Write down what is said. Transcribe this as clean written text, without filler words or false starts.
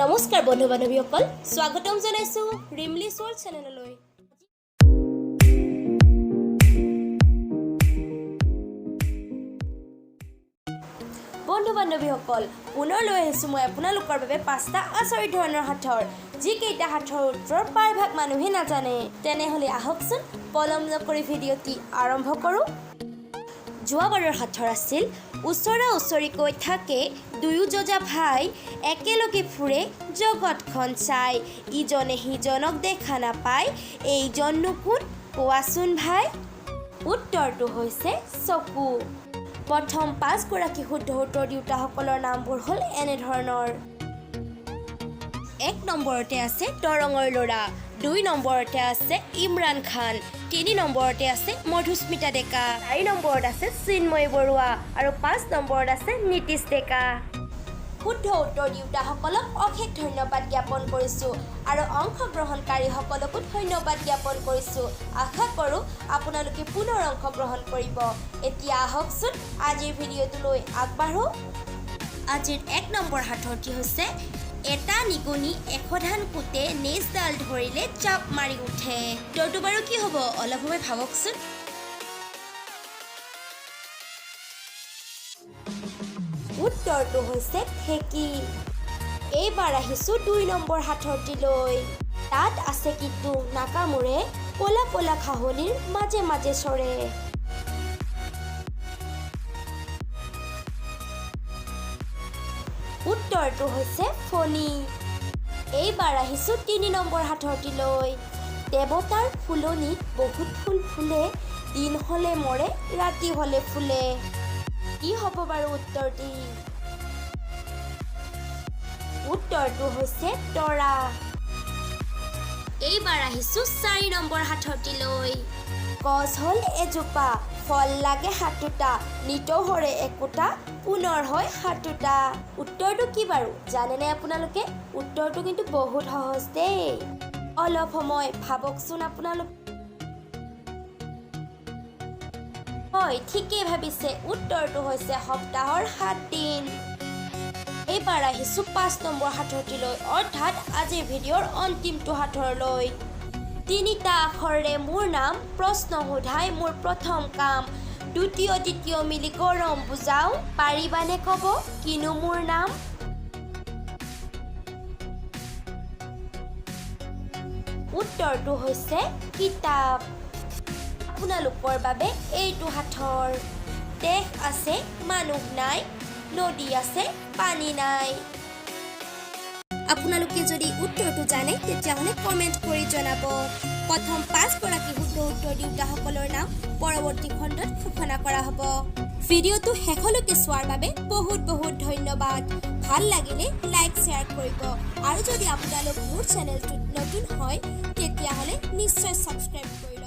নমস্কাৰ বন্ধু বান্ধৱীসকল, স্বাগতম জনাইছোঁ ৰিমলিছ ৱৰ্ল্ড চেনেললৈ। বন্ধু বান্ধৱীসকল, পুনৰ লৈ আহিছোঁ মই আপোনালোকৰ বাবে পাঁচটা আচৰিত ধৰণৰ সাঁথৰ, যিকেইটা সাঁথৰৰ উত্তৰ প্ৰায়ভাগ মানুহে নাজানে। তেনেহ'লে আহকচোন, পলম নকৰি ভিডিঅ'টি আৰম্ভ কৰোঁ। যোৱাবাৰৰ সাঁথৰ আছিল, ওচৰা ওচৰিকৈ থাকে দুয়ো যঁজা ভাই, একেলগে ফুৰে জগতখন চাই, ইজনে সিজনক দেখা নাপায়, এইজননো কোন কোৱাচোন ভাই? উত্তৰটো হৈছে চকু। প্ৰথম পাঁচগৰাকী শুদ্ধ উত্তৰ দিওঁতাসকলৰ নামবোৰ হ'ল এনেধৰণৰ। 1 নম্বৰতে আছে দৰঙৰ ল'ৰা, 2 নম্বৰতে আছে ইমৰান খান, 3 নম্বৰতে আছে মধুস্মিতা ডেকা, 4 নম্বৰত আছে চিন্ময় বৰুৱা আৰু 5 নম্বৰত আছে নীতিশ ডেকা। শুদ্ধ উত্তৰ দিওঁতাসকলক অশেষ ধন্যবাদ জ্ঞাপন কৰিছোঁ আৰু অংশগ্ৰহণকাৰীসকলকো ধন্যবাদ জ্ঞাপন কৰিছোঁ। আশা কৰোঁ আপোনালোকে পুনৰ অংশগ্ৰহণ কৰিব। এতিয়া আহকচোন, আজিৰ ভিডিঅ'টোলৈ আগবাঢ়োঁ। আজিৰ 1 নম্বৰ সাঁথৰটি হৈছে, এটা নিগনি 100 ধান কুটে, নেজডাল ধৰিলে জাপ মাৰি উঠে। উত্তৰটো বাৰু কি হ'ব, অলপ সময় ভাবকচোন। উত্তৰটো হৈছে ঢেঁকী। এইবাৰ আহিছোঁ 2 নম্বৰ সাঁথৰটিলৈ। তাত আছে কিন্তু নাকামোৰে, ক'লা ক'লা ঘাঁহনিৰ মাজে মাজে চৰে। উত্তৰটো হৈছে ফণী। এইবাৰ আহিছোঁ 3 নম্বৰ সাঁথৰটিলৈ। দেৱতাৰ ফুলনিত বহুত ফুল ফুলে, দিন হ'লে মৰে, ৰাতি হ'লে ফুলে। কি হ'ব বাৰু উত্তৰটি? উত্তৰটো হৈছে তৰা। এইবাৰ আহিছোঁ 4 নম্বৰ সাঁথৰটিলৈ। গছ হ'ল এজোপা, ফল লাগে সাতোটা, নিতৌ সৰে একোটা, পুনৰ হয় সাতোটা। উত্তৰটো কি বাৰু জানেনে আপোনালোকে? উত্তৰটো কিন্তু বহুত সহজ দেই। অলপ সময় ভাবকচোন আপোনালোক। হয়, ঠিকেই ভাবিছে, উত্তৰটো হৈছে সপ্তাহৰ 7 দিন। এইবাৰ আহিছোঁ 5 নম্বৰ সাঁথৰটিলৈ, অৰ্থাৎ আজিৰ ভিডিঅ'ৰ অন্তিমটো সাঁথৰলৈ। তিনিটা আখৰেৰে মোৰ নাম, প্ৰশ্ন সোধাই মোৰ প্ৰথম কাম, দ্বিতীয় তৃতীয় মিলি গৰম বুজাওঁ, পাৰিবানে ক'ব কিনো মোৰ নাম? উত্তৰটো হৈছে কিতাপ। আপোনালোকৰ বাবে এইটো সাঁথৰ। দেশ আছে মানুহ নাই, নদী আছে পানী নাই। আপোনালোকে যদি উত্তৰটো জানে তেতিয়াহ'লে কমেণ্ট কৰি জনাব। প্ৰথম 5গৰাকী শুদ্ধ উত্তৰ দিওঁতাসকলৰ নাম পৰৱৰ্তী খণ্ডত ঘোষণা কৰা হ'ব। ভিডিঅ'টো শেষলৈকে চোৱাৰ বাবে বহুত বহুত ধন্যবাদ। ভাল লাগিলে লাইক শ্বেয়াৰ কৰিব আৰু যদি আপোনালোক মোৰ চেনেলটোত নতুন হয় তেতিয়াহ'লে নিশ্চয় ছাবস্ক্ৰাইব কৰিব।